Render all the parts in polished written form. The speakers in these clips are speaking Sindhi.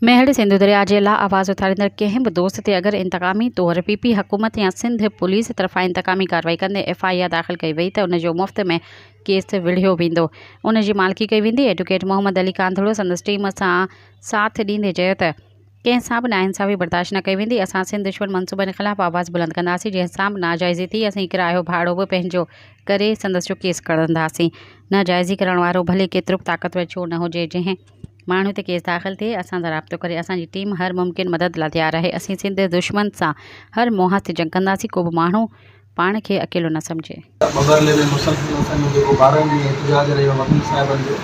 ميهڙ سنڌو درياء جي لا آواز اٿاريندڙ ڪنهن به دوست تي اگر انتقامي طور پي پي حڪومت يا سنڌ پوليس طرفان انتقامي ڪارروائي ڪندي ايف I R داخل ڪئي وئي ته ان جو مفت ۾ ڪيس وڙهيو ويندو ان جي مالڪي ڪئي ويندي ايڊوڪيٽ محمد علي ڪانڌڙو سندس ٽيم سان ساٿ ڏيندي چيو ته ڪنهن سان به ناانصافي برداشت نه ڪئي ويندي اسان سنڌ دشمن منصوبن خلاف آواز بلند ڪنداسين جنهن سان به ناجائزي ٿي اسين ڪرايو ڀاڙو به پنهنجو ڪري سندس جو ڪيس ڪڍنداسين ناجائزي ڪرڻ وارو ڀلي ڪيترو به طاقتور ڇو نه هجي جنهن ماڻهو تي ڪيس داخل ٿئي اسان سان رابطو ڪري اسان جي ٽيم هر ممڪن مدد لاء تيار آهي اسين سنڌ دشمن سان هر محاذ تي جنگ ڪنداسين ڪو به ماڻهو پاڻ کي اڪيلو نه سمجهي. ٻٻرلي ۾ مسلسل اسان جو جيڪو 12 ڏينهن احتجاج رهيو وڪيل صاحبن جو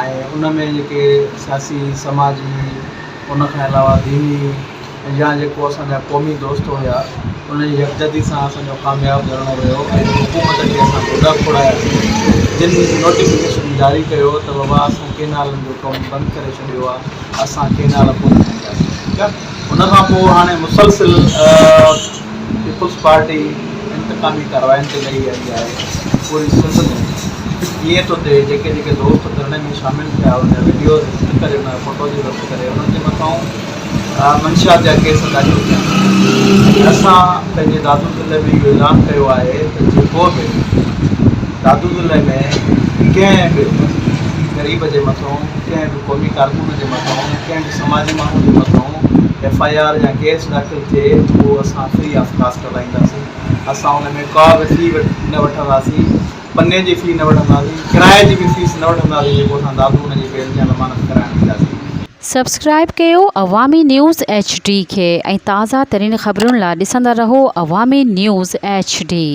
۽ ان ۾ جيڪي سياسي سماجي ان کان علاوه ديني يا جيڪو اسان جا قومي دوست هيا انهن جي يڪجهتي سان اسان جو ڪامياب ڌرڻو رهيو ۽ حڪومت کي اسان گوڏا کوڙاياسين جن نوٽيفڪيشن جاري ڪيو ته بابا اسان ڪينالن جو ڪم بند ڪري ڇڏيو آهي اسان ڪينال ڪونه ٺاهينداسين ٺيڪ آهي ان کان پوء هاڻي مسلسل پيپلز پارٽي انتقامي ڪارواين تي لهي آئي آهي پوري سنڌ ۾ ائين ٿو ٿئي جيڪي جيڪي دوست ڌرڻي ۾ شامل ٿيا ان جا وڊيوز هٿ ڪري ان جا فوٽوز هٿ ڪري انهن جي مٿان منشيات جا ڪيس داخل ٿيا ۽ اسان پنهنجي دادو ضلعي ۾ اهو اعلان ڪيو آهي ته جيڪو به دادو ضلعي ۾ ڪنهن به غريب جي مٿو ڪنهن به قومي ڪارڪن جي مٿو ڪنهن به سماجي ماڻهو جي مٿو ايف I R يا ڪيس داخل ٿئي اهو اسان فري آف ڪاسٽ هلائينداسين اسان ان ۾ ڪا به في نه وٺنداسين پني جي في نه وٺنداسين، ڪرائي جي به فيس نه وٺنداسين جيڪو اسان دادو ان جي بيل يا ضمانت ڪرائڻ وينداسين. سبسڪرائب ڪيو عوامي نيوز ايڇ ڊي کي ۽ تازه ترين خبرن لا ڏسندا رهو عوامي نيوز ايڇ ڊي.